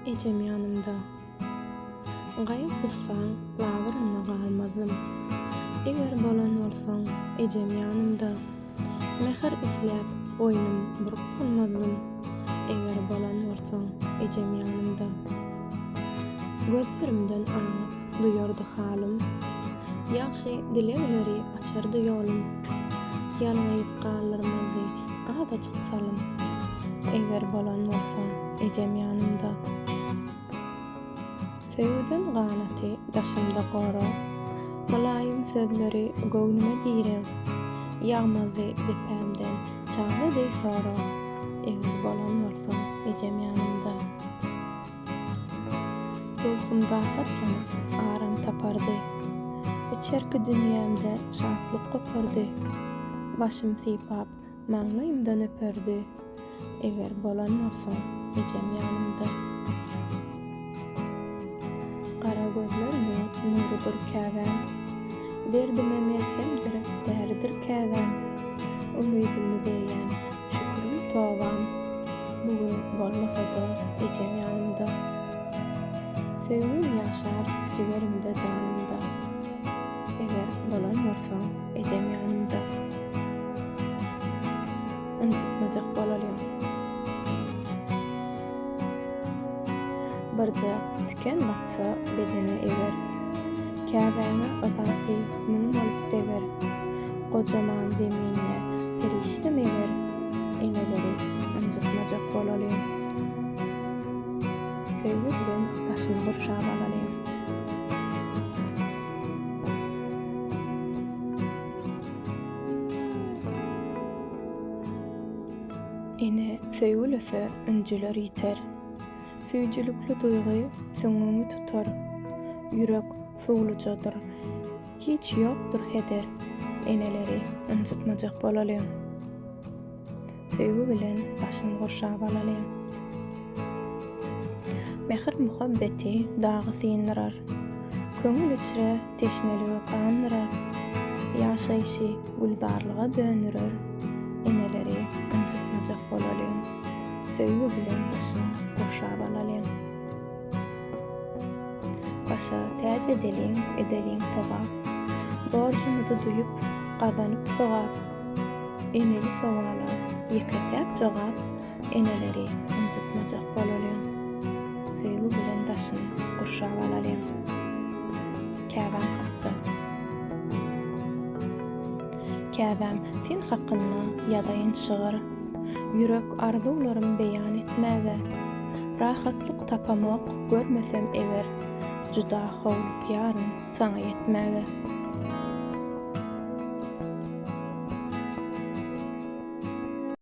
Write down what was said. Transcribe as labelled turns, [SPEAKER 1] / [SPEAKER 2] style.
[SPEAKER 1] Ejem ýanymda. Gaýgy-gussaň labyrynda galmazdym. Eger bolan bolsaň, ejem ýanymda. Mähir isläp, boýnum burup bolmazdym. Eger bolan bolsaň, ejem ýanymda. Gözlerimden aňyp, duýardy halym. Ýagşy dilegleri açardy ýolum. Ýalňyz galdyrmazdy azajyk salym. Eger bolan bolsa ejem ýanymda. Söýgüden ganaty daşymda gorag. Mylaýym sözleri göwnüme direg. Ýagmazdy depämden çaga deý sorag. Eger bolan bolsa ejem ýanymda. Ruhum rahatlanyp, aram tapardy. Içerki dünýämde şatlyk gopardy. Başym sypap, maňlaýymdan öperdi. Eger bolan bolsa ejem ýanymda. Gara gözlerimiň nurudyr käbäm. Derdime melhemdir, däridir käbäm. Umydymy berýän Şükürim tobam bu gün bolmasa-da ejem ýanymda. Söýgim ýaşar jigerimde janymda. Eger bolan bolsa ejem ýanymda. Ynjytmajak bolalyň. Birje tiken batsa bedene eger. Käbäňe yzasy müň bolup deger. Gojaman zeminde perişde meger, Eneleri ynjytmajak bolalyň. Söýgi bilen daşyny gurşap alalyň. Ene söýgülese ünjüler ýiter. Süýjülikli duýgy süňňüňi tutar. Ýürek suwlujadyr. Hiç ýokdur heder, eneleri ynjytmajak bolalyň. Söýgi bilen daşyn gurşap alalyň. Mähir-muhabbeti dagy syndyrar. Köňül içre teşneligi gandyrar. Ýaşaýşy gülzarlyga döndürer. Eneleri ynjytmajak bolalyň. Söýgi bilen daşyn gurşap alalyň. Başa täç edeliň, edeliň togap. Borjumyzy duýup, gazanyp sogap. Eneli sowala ýeke-täk jogap, Eneleri ynjytmajak bolalyň. Söýgi bilen daşyn gurşap alalyň. Käbäm hakda. Käbäm, sen hakynda ýazaýyn şygyr. Ýürek arzuwlarym beýan etmäge. Rahatlyk tapamok görmesem eger, Juda howlukýaryn saňa ýetmäge.